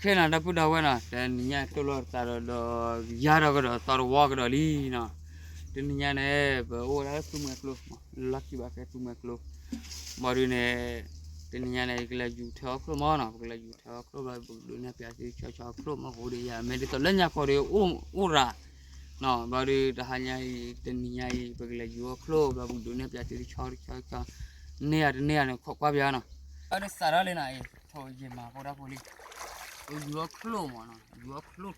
ခဲနၤဒီပုၢ်ဒီဝဲၢ်နီၤ, တနံၤညါတိၢ်လိာ်သးဒီး ဒီးယၤဒီးကဒီးသီတဝီကဒီးလံနီၤ. တနံၤညါန့ၣ် ပအိၣ်ဝဲဒၣ်လၢသူမှဲကျိ, လီၢ်ခံဘၣ်ကဲသူမှဲကျိ, ဘၣ်ဒုးန့ၣ် တနံၤညါန့ၣ် ယကလဲၤယူၤထဲအီၣ်ချိၣ်မးနီၤ, ပကလဲၤယူၤထဲအီၣ်ချိၣ်ဘျီ ပကဒိးန့ၢ်ပၠးသ့ဆီဆီချိၣ်မး အိၣ်ဒီးယၤ မ့ၢ်ဒ်သိးလၢညါခီဒီး အိၣ်ရၤ နီၤ, ဘျီဒုးတဟါညါအံၤ တနံၤညါအံၤ ပကလဲၤယူၤအီၣ်ချိၣ်ဘျီ ပကဒိးန့ၢ်ပၠးသ့ဆီဆီ န့ၢ်ယၤတန့ၢ်ယၤန့ၣ် ခိးကွၢ်ပၠးနီၤ. ဘျီဒုးစးထီၣ်လံ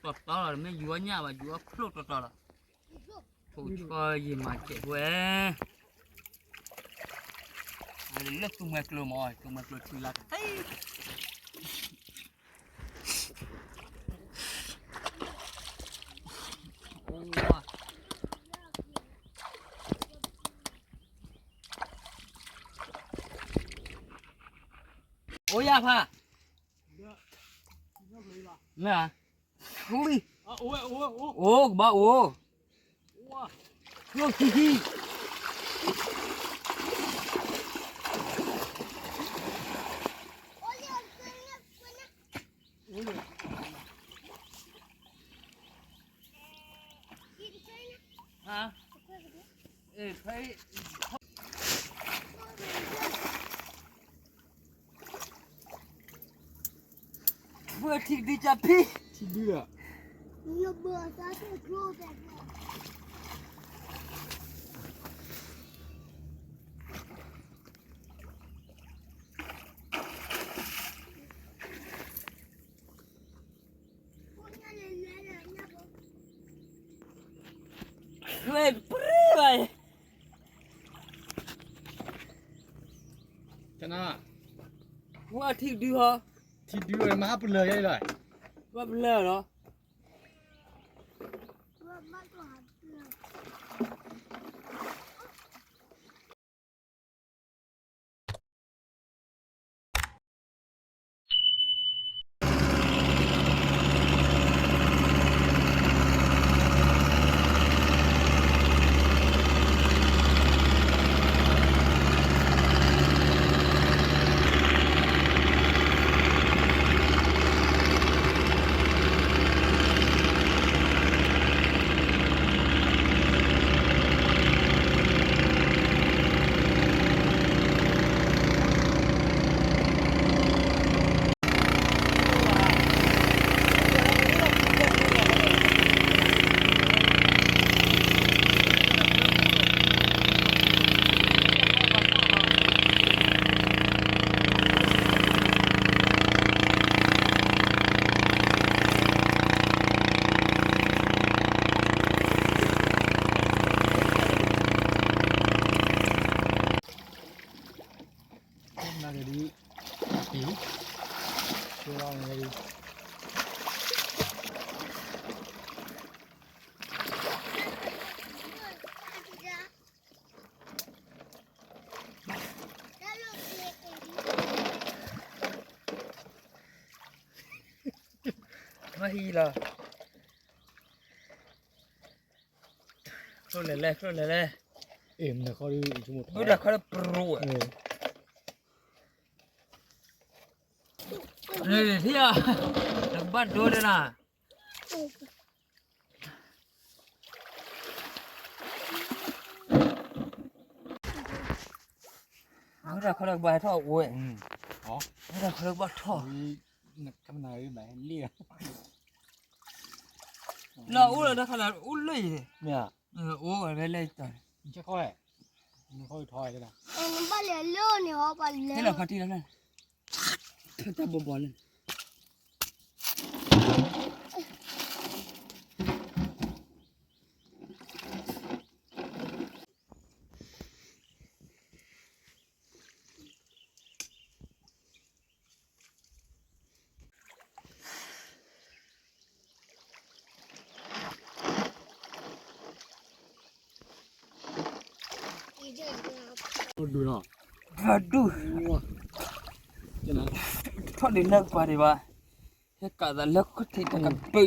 နီၤအံၤ ထိးယံာ်မးဖိဒၣ်ဖိလံ, ပယူၤအီၣ်ချိၣ်မးနီၤ, ယူၤအီၣ်ချိၣ်တီတီလီၤ, တမ့ၢ်ယူၤအီၣ်ညၣ်ဘၣ် ယူၤအီၣ်ချိၣ်တီတီလီၤ. ထိးဆီယံာ်မးစဲးဖိဝဲ, လၢသူမှဲကျိမး သူမှဲကျိထံလၢတသ့ အိၣ်ယၤဖး, မ့ၢ်ဧါ, အိၣ်ကဘၣ်အိၣ်, ကျိၣ်ခံခံ ဘၣ်ထံဒုကၢ်ဖံ, ထံဒုလီၤ. ဝဲပရၢဘၣ်, ကနၣ်, ဝဲထံဒုဟီ, ထံဒုမဟါပလၢၤယဲလီၤ, ဝဲပလၢၤလီၤ.မ့ၢ်ဟံးလီၤ, ချိၣ်လဲၤလဲၣ် ချိၣ်လဲၤလဲၣ်, မုၢ်တၢ်ခီဒီးပရိ, ထံၣ်ဧါ, နကဘၣ်ဒိဒၣ်နၤ, မုၢ်တၢ်ခီဒီးကဘၣ်ထီၣ်ဝဲ, မုၢ်တၢ်ခီဒီးကဘၣ်ထီၣ်, လၢအိၣ်လၢတၢ်ခီလၢအိၣ်လၢယၤ, အိၣ်ဝဲလဲၣ်, ဟဲလီၤခီတံၢ်လီၤ, တၢ်ဘီဘီလၢ ဒူၣ်လီၤ, ဒူၣ်, ထီၣ်ဒံးလၢပှၤဒံးဘၣ်, ဟဲကးသးလၢခီၣ်ထံးတကပၤ,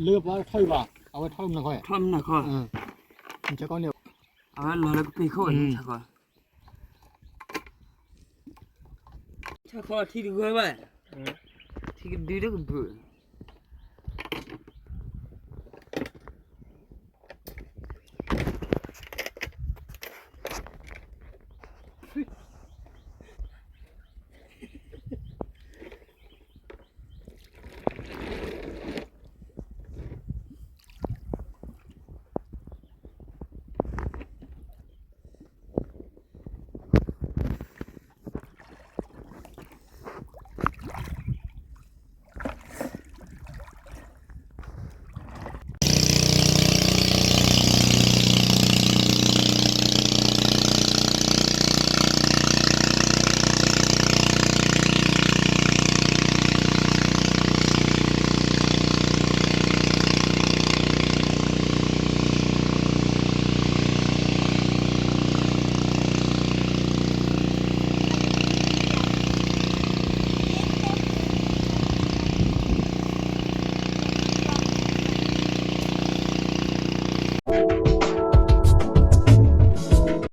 လၢပှၤထီၣ်ဘၣ်, အဝဲထီၣ်မနုၤခီ, ထီၣ်မနုၤခီ, အဝဲလီၤလၢကပၤခိၣ်န့ၣ်, ဆၢကီး လၢ ဆၣ်ခီထံတဂၢၢ်ဘၣ်, ထံကဒုတကဘုး,